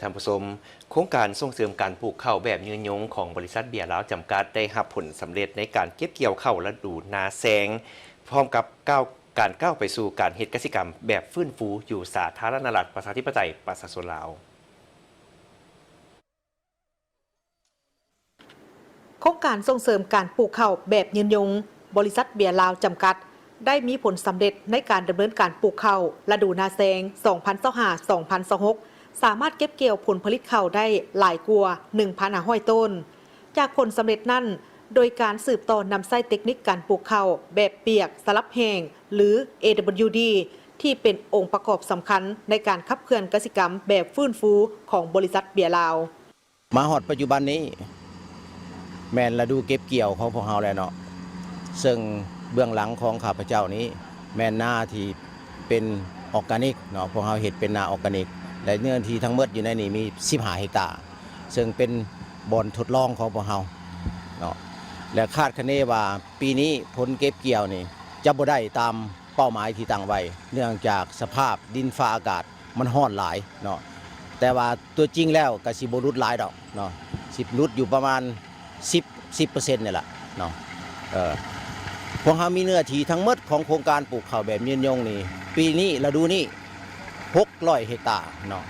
ທ່ານຜູ້ຊົມ, ໂຄງການສົ່ງເສີມການປູກເຂົ້າແບບຍືນຍົງຂອງບໍລິສັດເບຍລາວຈຳກັດ ໄດ້ຮັບຜົນສຳເລັດໃນການເກັບກ່ຽວເຂົ້າລະດູນາແຊງ, ພ້ອມກັບກ້າວ ການກ້າວໄປສູ່ການເຮັດກະສິກຳແບບຟື້ນຟູຢູ່ສາທາລະນະລັດ ປະຊາທິປະໄຕ ປະຊາຊົນລາວ. ໂຄງການສົ່ງເສີມການປູກເຂົ້າແບບຍືນຍົງ ບໍລິສັດເບຍລາວຈຳກັດ ໄດ້ມີຜົນສຳເລັດໃນການດຳເນີນການປູກເຂົ້າລະດູນາແຊງ ສອງພັນຊາວຫ້າ ສອງພັນຊາວຫົກ ສາມາດເກັບກ່ຽວຜົນຜະລິດເຂົ້າໄດ້ຫຼາຍກວ່າ ໜຶ່ງພັນຫ້າຮ້ອຍໂຕນ. ຈາກຜົນສຳເລັດນັ້ນ, ໂດຍການສືບຕໍ່ນຳໃຊ້ເຕັກນິກການປູກເຂົ້າແບບປຽກສະຫຼັບແຫ້ງ ຫຼື ເອ ດັບເບິນຢູ ດີ ທີ່ເປັນອົງປະກອບສຳຄັນໃນການຂັບເຄື່ອນກະສິກຳແບບຟື້ນຟູຂອງບໍລິສັດເບຍລາວ. ມາຮອດປັດຈຸບັນນີ້ ແມ່ນລະດູເກັບກ່ຽວຂອງພວກເຮົາແລ້ວເນາະ, ເຊິ່ງເບື້ອງຫຼັງຂອງຂ້າພະເຈົ້ານີ້ ແມ່ນນາທີ່ເປັນອອກການິກເນາະ, ພວກເຮົາເຮັດເປັນນາອອກການິກ ແລະ ເນື້ອທີ່ທັງໝົດຢູ່ໃນນີ້ມີສິບຫ້າເຮັກຕາ, ເຊິ່ງເປັນບ່ອນທົດລອງຂອງພວກເຮົາເນາະ ແລະ ຄາດຄະເນວ່າປີນີ້ຜົນເກັບກ່ຽວນີ້ຈະບໍ່ໄດ້ຕາມ ເປົ້າໝາຍທີ່ຕັ້ງໄວ້ ເນື່ອງຈາກສະພາບດິນຟ້າອາກາດມັນຮ້ອນຫຼາຍເນາະ, ແຕ່ວ່າຕົວຈິງແລ້ວກໍຊິບໍ່ຫຼຸດຫຼາຍດອກເນາະ, ຊິຫຼຸດຢູ່ປະມານສິບ ສິບເປີເຊັນນີ້ລະເນາະ. ເອີ ພວກເຮົາມີເນື້ອທີ່ທັງໝົດຂອງໂຄງການປູກເຂົ້າແບບຍືນຍົງນີ້ ປີນີ້ ລະດູນີ້ ຫົກຮ້ອຍເຮັກຕາເນາະ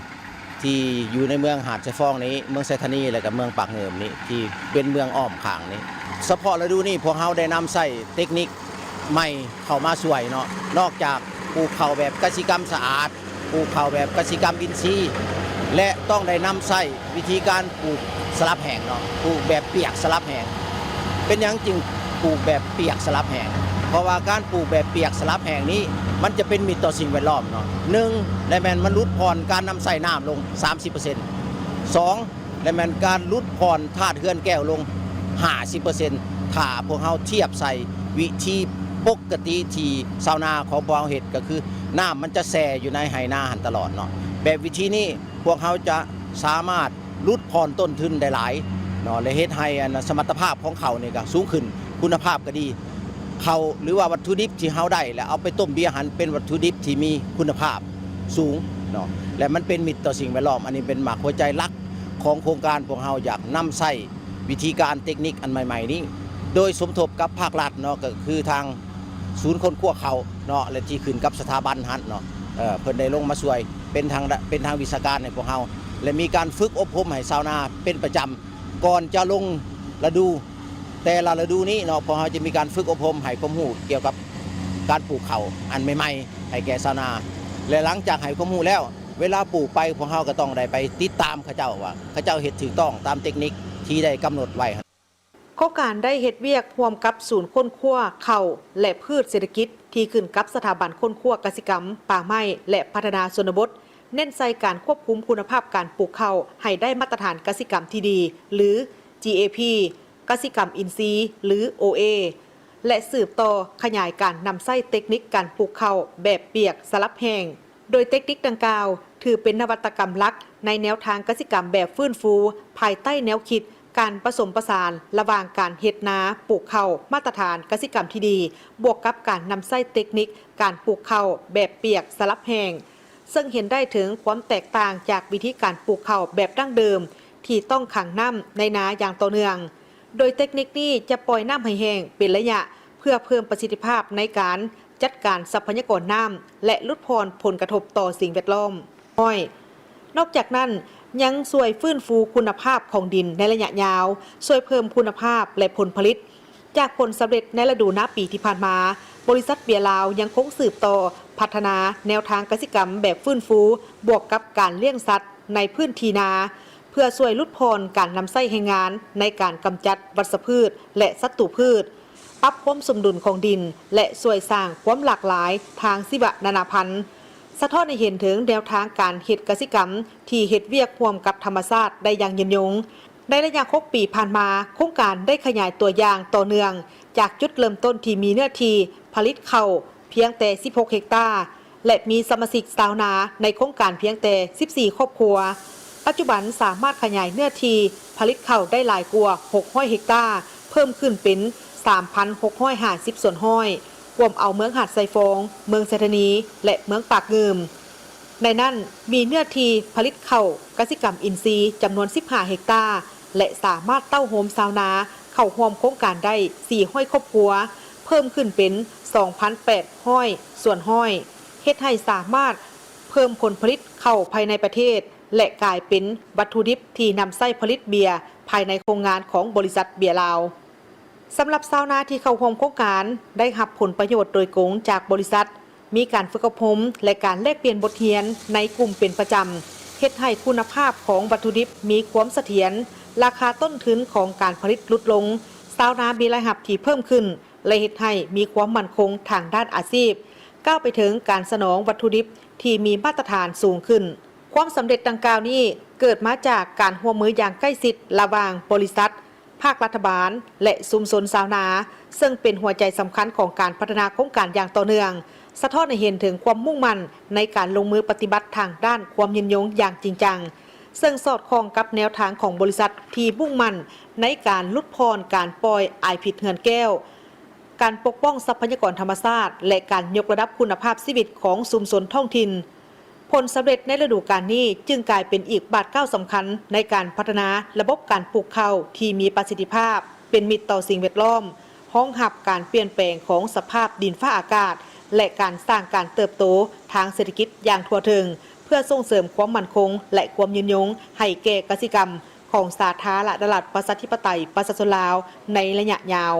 ທີ່ຢູ່ໃນເມືອງຫາດຊາຍຟອງນີ້ ເມືອງໄຊທານີ ແລະກະເມືອງປາກງື່ມນີ້ ທີ່ເປັນເມືອງອ້ອມຂ້າງນີ້. ສະເພາະລະດູນີ້ ພວກເຮົາໄດ້ນຳໃຊ້ເຕັກນິກໃໝ່ເຂົ້າມາຊ່ວຍເນາະ, ນອກຈາກປູກເຂົ້າແບບກະສິກຳສະອາດ, ປູກເຂົ້າແບບກະສິກຳອິນຊີ ແລະ ຕ້ອງໄດ້ນຳໃຊ້ວິທີການປູກສະຫຼັບແຫ້ງເນາະ, ປູກແບບປຽກສະຫຼັບແຫ້ງ. ເປັນຫຍັງຈຶ່ງ ປູກແບບປຽກສະຫຼັບແຫ້ງ? ເພາະວ່າການປູກແບບປຽກສະຫຼັບແຫ້ງນີ້ ມັນຈະເປັນມິດຕໍ່ສິ່ງແວດລ້ອມເນາະ. ໜຶ່ງ ແລະແມ່ນມັນຫຼຸດຜ່ອນການນຳໃຊ້ນ້ຳລົງສາມສິບເປີເຊັນ. ສອງ ແລະແມ່ນການຫຼຸດຜ່ອນທາດເຮືອນແກ້ວລົງຫ້າສິບເປີເຊັນ ຖ້າພວກເຮົາທຽບໃສ່ວິທີປົກກະຕິທີ່ຊາວນາຂອງພວກເຮົາເຮັດ ກໍຄືນ້ຳມັນຈະແຊ່ຢູ່ໃນໄຮ່ນາຫັ້ນຕະຫຼອດເນາະ. ແບບວິທີນີ້ ພວກເຮົາຈະສາມາດຫຼຸດຜ່ອນຕົ້ນທຶນໄດ້ຫຼາຍເນາະ ແລະເຮັດໃຫ້ອັນສະມັດຕະພາບຂອງເຂົ້ານີ້ກໍສູງຂຶ້ນ, ຄຸນນະພາບກໍດີ. ເຂົ້າ ຫຼືວ່າວັດຖຸດິບທີ່ເຮົາໄດ້ ແລະເອົາໄປຕົ້ມເບຍຫັ້ນ ເປັນວັດຖຸດິບທີ່ມີຄຸນນະພາບສູງເນາະ ແລະມັນເປັນມິດຕໍ່ສິ່ງແວດລ້ອມ. ອັນນີ້ເປັນໝາກຫົວໃຈຫຼັກຂອງໂຄງການພວກເຮົາ ຢາກນຳໃຊ້ວິທີການເຕັກນິກອັນໃໝ່ໆນີ້ ໂດຍສົມທົບກັບພາກລັດເນາະ ກໍຄືທາງ ສູນຄົ້ນຄວ້າເຂົ້າເນາະ ແລະທີ່ຂຶ້ນກັບສະຖາບັນຫັ້ນເນາະ, ເອີ ເພິ່ນໄດ້ລົງມາຊ່ວຍເປັນທາງ ເປັນທາງວິຊາການໃຫ້ພວກເຮົາ ແລະມີການຝຶກອົບຮົມໃຫ້ຊາວນາເປັນປະຈຳ ກ່ອນຈະລົງລະດູ. ແຕ່ລະລະດູນີ້ເນາະ ພວກເຮົາຈະມີການຝຶກອົບຮົມໃຫ້ຄວາມຮູ້ກ່ຽວກັບການປູກເຂົ້າອັນໃໝ່ໆໃຫ້ແກ່ຊາວນາ ແລະຫຼັງຈາກໃຫ້ຄວາມຮູ້ແລ້ວ ເວລາປູກໄປ ພວກເຮົາກໍຕ້ອງໄດ້ໄປຕິດຕາມເຂົາເຈົ້າວ່າ ເຂົາເຈົ້າເຮັດຖືກຕ້ອງຕາມເຕັກນິກທີ່ໄດ້ກຳນົດໄວ້. ໂຄງການໄດ້ເຮັດວຽກຮ່ວມກັບສູນຄົ້ນຄວ້າເຂົ້າ ແລະ ພືດເສດຖະກິດ ທີ່ຂຶ້ນກັບສະຖາບັນຄົ້ນຄວ້າກະສິກຳ, ປ່າໄມ້ ແລະ ພັດທະນາຊົນນະບົດ, ເນັ້ນໃສ່ການຄວບຄຸມຄຸນນະພາບການປູກເຂົ້າໃຫ້ໄດ້ມາດຕະຖານກະສິກຳທີ່ດີ ຫຼື ຈີ ເອ ພີ ກະສິກຳອິນຊີ ຫຼື ໂອ ເອ ແລະ ສືບຕໍ່ຂະຫຍາຍການນຳໃຊ້ເຕັກນິກການປູກເຂົ້າແບບປຽກສະຫຼັບແຫ້ງ. ໂດຍເຕັກນິກດັ່ງກ່າວ ຖືເປັນນະວັດຕະກຳຫຼັກໃນແນວທາງກະສິກຳແບບຟື້ນຟູ ພາຍໃຕ້ແນວຄິດການປະສົມປະສານລະຫວ່າງການເຮັດນາປູກເຂົ້າມາດຕະຖານກະສິກຳທີ່ດີ ບວກກັບການນຳໃຊ້ເຕັກນິກການປູກເຂົ້າແບບປຽກສະຫຼັບແຫ້ງ, ເຊິ່ງເຫັນໄດ້ເຖິງຄວາມແຕກຕ່າງຈາກວິທີການປູກເຂົ້າແບບດັ້ງເດີມທີ່ຕ້ອງຂັງນ້ຳໃນນາຢ່າງຕໍ່ເນື່ອງ. ໂດຍເຕັກນິກນີ້ຈະປ່ອຍນ້ຳໃຫ້ແຫ້ງເປັນໄລຍະ ເພື່ອເພີ່ມປະສິດທິພາບໃນການຈັດການຊັບພະຍາກອນນ້ຳ ແລະ ຫຼຸດຜ່ອນຜົນກະທົບຕໍ່ສິ່ງແວດລ້ອມ. ນອກຈາກນັ້ນ ຍັງຊ່ວຍຟື້ນຟູຄຸນນະພາບຂອງດິນໃນໄລຍະຍາວ, ຊ່ວຍເພີ່ມຄຸນນະພາບ ແລະ ຜົນຜະລິດ. ຈາກຜົນສຳເລັດໃນລະດູນາປີທີ່ຜ່ານມາ, ບໍລິສັດເບຍລາວຍັງຄົງສືບຕໍ່ພັດທະນາແນວທາງກະສິກຳແບບຟື້ນຟູ ບວກກັບການລ້ຽງສັດໃນພື້ນທີ່ນາ ເພື່ອຊ່ວຍຫຼຸດຜ່ອນການນຳໃຊ້ແຮງງານໃນການກຳຈັດວັດຊະພືດ ແລະ ສັດຕູພືດ, ປັບຄວາມສົມດຸນຂອງດິນ ແລະ ຊ່ວຍສ້າງຄວາມຫຼາກຫຼາຍທາງຊີວະນານາພັນ, ສະທ້ອນໃຫ້ເຫັນເຖິງແນວທາງການເຮັດກະສິກຳທີ່ເຮັດວຽກຮ່ວມກັບທຳມະຊາດໄດ້ຢ່າງຍືນຍົງ. ໃນໄລຍະຫົກປີຜ່ານມາ, ໂຄງການໄດ້ຂະຫຍາຍຕົວຢ່າງຕໍ່ເນື່ອງ ຈາກຈຸດເລີ່ມຕົ້ນທີ່ມີເນື້ອທີ່ຜະລິດເຂົ້າພຽງແຕ່ສິບຫົກເຮັກຕາ ແລະ ມີສະມາຊິກຊາວນາໃນໂຄງການພຽງແຕ່ສິບສີ່ຄອບຄົວ. ປັດຈຸບັນສາມາດຂະຫຍາຍເນື້ອທີ່ຜະລິດເຂົ້າໄດ້ຫຼາຍກວ່າຫົກຮ້ອຍເຮັກຕາ, ເພີ່ມຂຶ້ນເປັນສາມພັນຫົກຮ້ອຍຫ້າສິບສ່ວນຮ້ອຍ, ກວມເອົາເມືອງຫາດຊາຍຟອງ, ເມືອງໄຊທານີ ແລະ ເມືອງປາກງື່ມ. ໃນນັ້ນມີເນື້ອທີ່ຜະລິດເຂົ້າກະສິກຳອິນຊີຈຳນວນສິບຫ້າເຮັກຕາ ແລະ ສາມາດເຕົ້າໂຮມຊາວນາເຂົ້າຮ່ວມໂຄງການໄດ້ສີ່ຮ້ອຍຄອບຄົວ, ເພີ່ມຂຶ້ນເປັນສອງພັນແປດຮ້ອຍສ່ວນຮ້ອຍ, ເຮັດໃຫ້ສາມາດເພີ່ມຜົນຜະລິດເຂົ້າພາຍໃນປະເທດ ແລະ ກາຍເປັນວັດຖຸດິບທີ່ນຳໃຊ້ຜະລິດເບຍພາຍໃນໂຄງງານຂອງບໍລິສັດເບຍລາວ. ສຳລັບຊາວນາທີ່ເຂົ້າຮ່ວມໂຄງການໄດ້ຮັບຜົນປະໂຫຍດໂດຍກົງຈາກບໍລິສັດ, ມີການຝຶກອົບຮົມ ແລະ ການແລກປ່ຽນບົດຮຽນໃນກຸ່ມເປັນປະຈຳ, ເຮັດໃຫ້ຄຸນນະພາບຂອງວັດຖຸດິບມີຄວາມສະຖຽນ, ລາຄາຕົ້ນທຶນຂອງການຜະລິດຫຼຸດລົງ, ຊາວນາມີລາຍຮັບທີ່ເພີ່ມຂຶ້ນ ແລະ ເຮັດໃຫ້ມີຄວາມໝັ້ນຄົງທາງດ້ານອາຊີບ, ກ້າວໄປເຖິງການສະໜອງວັດຖຸດິບທີ່ມີມາດຕະຖານສູງຂຶ້ນ. ຄວາມສຳເລັດດັ່ງກ່າວນີ້ເກີດມາຈາກການຮ່ວມມືຢ່າງໃກ້ຊິດລະຫວ່າງບໍລິສັດ, ພາກລັດຖະບານ ແລະ ຊຸມຊົນຊາວນາ, ເຊິ່ງເປັນຫົວໃຈສຳຄັນຂອງການພັດທະນາໂຄງການຢ່າງຕໍ່ເນື່ອງ, ສະທ້ອນໃຫ້ເຫັນເຖິງຄວາມມຸ່ງໝັ້ນໃນການລົງມືປະຕິບັດທາງດ້ານຄວາມຍືນຍົງຢ່າງຈິງຈັງ, ເຊິ່ງສອດຄ່ອງກັບແນວທາງຂອງບໍລິສັດທີ່ມຸ່ງໝັ້ນໃນການຫຼຸດຜ່ອນການປ່ອຍອາຍພິດເຮືອນແກ້ວ, ການປົກປ້ອງຊັບພະຍາກອນທຳມະຊາດ ແລະ ການຍົກລະດັບຄຸນນະພາບຊີວິດຂອງຊຸມຊົນທ້ອງຖິ່ນ. ຜົນສຳເລັດໃນລະດູການນີ້ຈຶ່ງກາຍເປັນອີກບາດກ້າວສຳຄັນໃນການພັດທະນາລະບົບການປູກເຂົ້າທີ່ມີປະສິດທິພາບ, ເປັນມິດຕໍ່ສິ່ງແວດລ້ອມ, ຮອງຮັບການປ່ຽນແປງຂອງສະພາບດິນຟ້າອາກາດ ແລະ ການສ້າງການເຕີບໂຕທາງເສດຖະກິດຢ່າງທົ່ວເຖິງ, ເພື່ອສົ່ງເສີມຄວາມໝັ້ນຄົງ ແລະ ຄວາມຍືນຍົງໃຫ້ແກ່ກະສິກຳຂອງສາທາລະນະລັດ ປະຊາທິປະໄຕ ປະຊາຊົນລາວໃນໄລຍະຍາວ.